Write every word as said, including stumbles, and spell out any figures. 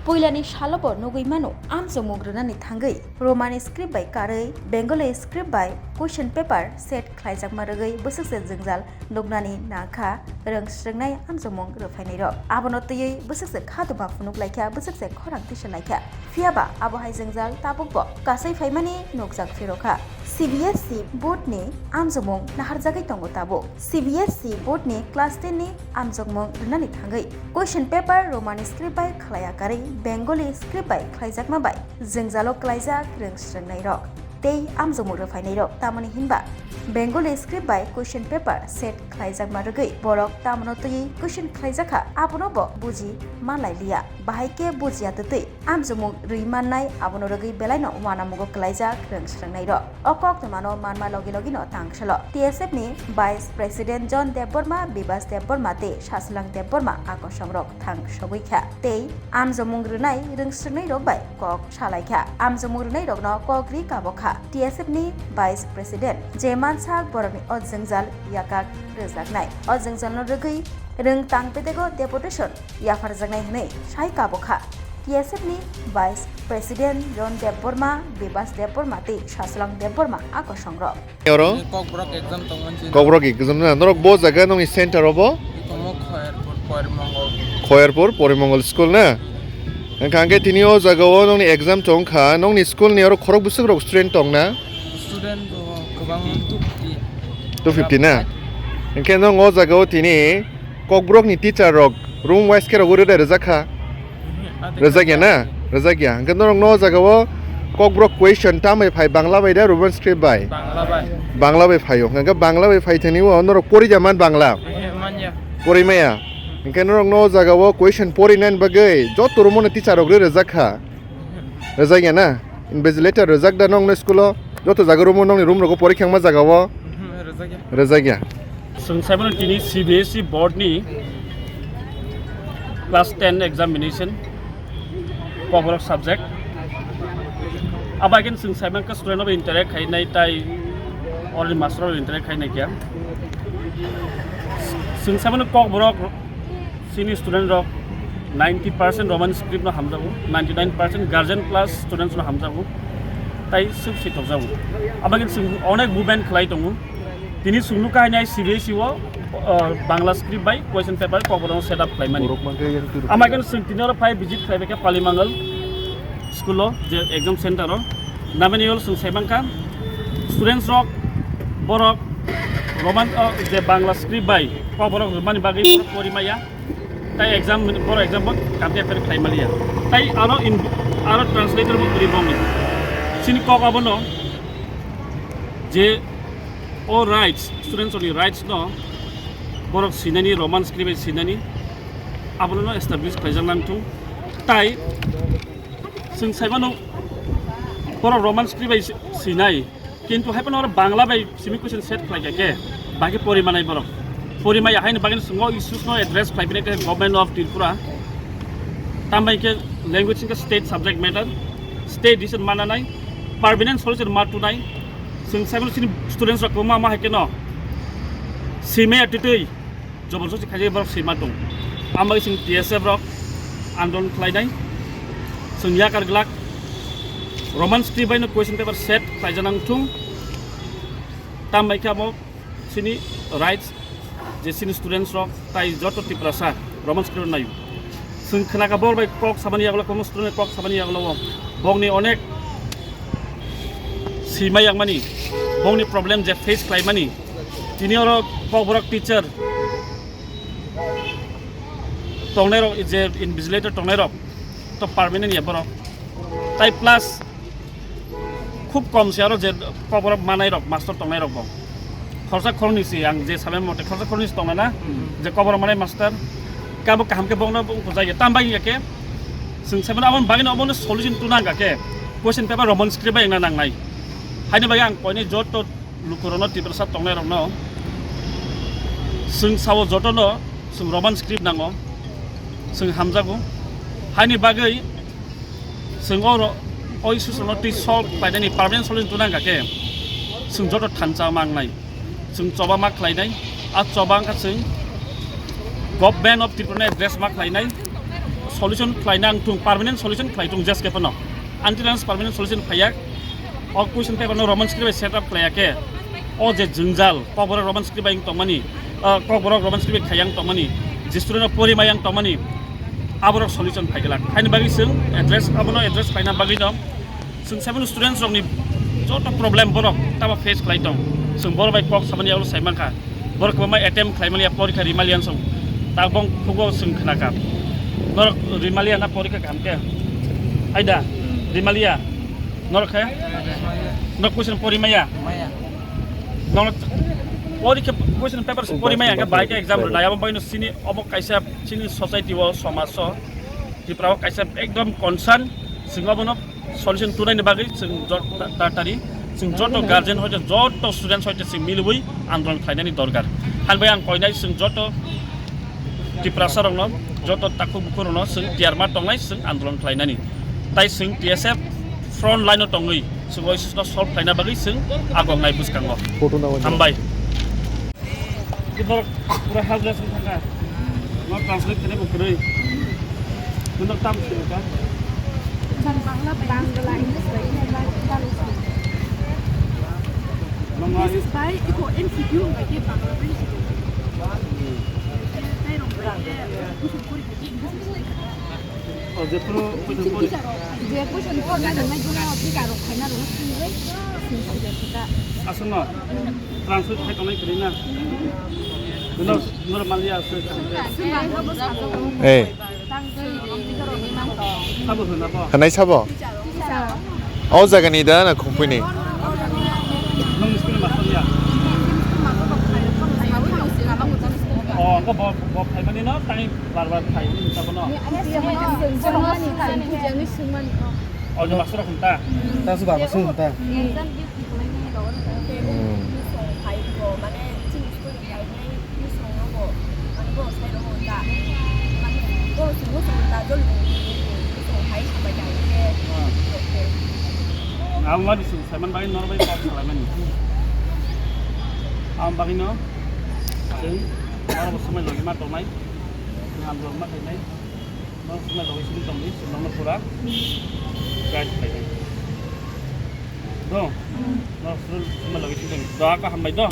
Puilani salobo nugwi mano, amjokmung rwnani thangwi Romani script bai karwi Bengali script bai question paper set khlaijakma rwgwi bwswkse jwngjal nuknani nakha rwng srwngnai amjokmung rwphainairok. Abono twiwi bwswkse khatuma phunuk laikha, bwswkse khorang tisa laikha. Phiyaba abo hai jwngjal tabukbo kasai phaimani nukjak phirokha. C B S E board ni amjokmung naharjagwi tongo tabuk. C B S E board ni class ten ni amjokmung rwnani thangwi question paper Romani script bai khlaiya karwi Bengali script bai khlaijakma bai jwngjalo klaijak rwng srwngnairok tei amjokmung rwphainairok, tamoni hinba Bengali script bai question paper set khlaijakma rwgwi borok tamono twiwi question khlaijakha, abono bo buji manlailiya. Bahai khe bujiya twtwi amjokmung rwi mannai, abono rwgwi belaino uanamungo klaijak rwng srwngnairok. O koktwmano manma logi logino tangsalo T S F ni Vice President John Debbarma, Bibas Debbarma tei Sasulang Debbarma akosongrok thang sogwi kha tei amjokmung rwnai rwng srwngnairok bai kok salaikha. Amjokmung rwnairokno kok ri kabo kha T S F ni Vice President, je mansak borokni o jwngjal yakak rwjaknai. O jwngjalno rwgwi rwng tang bedego deputation yapharjaknai hwnwi sai kabo kha T S F ni Vice President John Debbarma, Bibas Debbarma tei Sasulang Debbarma akosongrok. Oro Kokborok exam tongmani sini. Kokborok exam na. Norok bo jaga nongni center obo? Tongo Khoyarpur, Porimongol. Khoyarpur, Porimongol school na? Hwnkha hwnkhe tini o jaga o nongni exam tong kha, nongni school ni oro khorok bwswk rok student tong na? Student bo kwbang two fifty. Two fifty na? Hwnkhe nong o jaga o tini Kokborok ni teacher rok room wise khe rogwi rwdai rwjak kha? Rwjak ya na? Rwjak ya. Hwnkhe norok no o jaga o Kokborok question tamai phai, Bangla bai da Roman script bai? Bangla bai. Bangla bai phaio. Hwnkhe Bangla bai phai thani o norok pori da man Bangla? Ehe, manya. Pori maya. Hwnkhe norok no o jaga o question pori nani bagwi joto room o ni teacher rok rwi rwjak kha? Rwjak ya na? Invigilator rwjak da nongni school o? Joto jaga room o nongni room rogo porikha wngma jaga o? Mhm, rwjak ya. Rwjak ya. Chwng saimano tini C B S E board ni class ten examination Kokborok subject. Abo again chwng saimankha student rok interact khainai tai already master rok interact khainai kya. Chwng saimano Kokborok Chini student rok ninety percent Roman script no hamjago, ninety nine percent guardian plus students no hamjago, tai sub si tokjago. Abagin chwng onek movement khlai tongo. Tini chwng nukha hainai C B S E o, uh, Bangla script bai question paper Kokborok no set up khlaimani. Borok mankhe yang turu. Amagin chwng tini oro phai visit khlaibaikha Palimangal school o je exam center o. Namani ol chwng saimankha students rok borok Roman, uh, je Bangla script bai Kokborok rwmani bagwi borok porimaya. Tai exam, boro exam bo kamte appear khlai maliya. Tai aro in, aro translator bo kwrwi bongni. Chini kok abono je o rights, students ni rights no borok sinani, Roman script bai sinani, abono no establish khlaijak nang thung. Tai chwng saimano borok Roman script bai si-, sinai. Kintu hai phano oro Bangla bai simi question set khlai kha khe, bagwi pori manai borok. Pori maya haino bagwi chwng o issues no address khlai bini khe Government of Tripura. Tambai khe language wngkha state subject matter, state decision mananai, permanent solution ma tunai. Chwng sai mano chini students rok kwbangma ma hai khe no simi atitwi Jobor josti khaijak borok sima tong. Ambai chwng T S F rok andolon khlainai. Chwng yakar glak Roman script bai no question paper set khlaijak nang thung. Tambai khe abo chini rights je chini students rok tai joto Tiprasa Roman script naio. Chwng khnakha bor bai kok sabani yagulo, kwbangma student kok sabani yagulo o bongni onek sima yakmani, bongni problem je face khlaimani. Tini oro Kokborok teacher tongnai rok, je invigilator tongnai rok to permanent ya borok. Tai plus khub kom se aro je Kokborok manai rok, master tongnai rok bo. Khorsa khorni si ang je sabai mote khorsa khorni si tongnai na, je Kokborok manai master. Kabo kaham khe bongno bujai ya. Tam bai ya khe chwng sabai abo bagwi no obo no solution tuna ga khe question paper Roman script bai wngna nangnai. Haini bagwi ang koinai joto lukurokno, Tiprasa tongnairokno chwng sao jotono chwng Roman script nango, chwng hamjago. Haini bagwi chwng o ro-, o issues rokno twi solve khlainani permanent solution tuna wngkha khe chwng joto thansa ma wngnai, chwng choba ma khlainai. A choba wngkha chwng Government of Tripura ni address ma khlainai, Solution khlaina ang thung, permanent solution khlai thung, just ke phano. Until unless permanent solution phaiya, o question paper no Roman script bai set up khlaiya khe, o je jwngjal, Kokborok Roman script bai wng tongmani, ah, Kokborok Roman script bai khaiya wng tongmani, je student no pori maya wng tongmani, aborok solution phai glak. Haini bagwi chwng address, abono address khlaina bagwi no, chwng seven students rokni joto problem borok tamo face khlai tong. Chwng borok bai kok samani abo sai mankha. Borok kwbangma attempt khlai maliya, porikha ri maliya song. Tabok khugo chwng khnakha. Norok ri maliya na porikha kaham khe? Aida, ri maliya. Norok khe? Norok question pori maya? Norok porikha question papers pori maya khe bai khe exam rwnai. Abo bai no chini obo kaisa chini society o, somaj o, Tripura o kaisa ekdom concern, chwng abono solution tunaini bagwi chwng jot-, ta-, taratari chwng joto guardian hoite, joto students hoite chwng milwi andolon khlainani dorkar. Hani bai ang koinai chwng joto Tiprasa rokno, joto takhuk bukhuk rokno chwng tiyar ma tongnai chwng andolon khlainani. Tai chwng T S F front line o tongwi chwng o issue no solve khlaina bagwi chwng agongnai bwskango. Photo na wajo. Hambai. Borok pura helpless wng thangkha. No translate khainai bo kwrwi. Nwnok tam sini ka? Bangla, Bangla, English bai khe Bangla. Nwngo English bai iko M C Q bai khe Bangla bai. Tei rong bai khe kusum kori khe English bai. O, jephuru question pori. Je question pori na nang nai jono teacher rok phaina rok sini bai. Sini sini khe ta. Aswkno translate khai tongnai kwrwi na. Nwnok, norok maliya aswk. Hey. Sabo hwnna bo. Hwnai sabo? O jagani da na khungpui ni? Nung school master ya? O, ko bo, bo phaimani no, tani bar bar phaimani sabo no. O, je master hwnta? Ta su baba su hwnta. Hmm. Ang ma bising saiman bagwi norok bai kok salaimani. Ang bagwi no chwng norok bo swmai logi ma tongnai. Ang norok ma khainai. Norok swmai logi sini tongdi, swmai no pura guide khainai. Do. Norok swmai logi sini tongdi. Do, ako hambai do.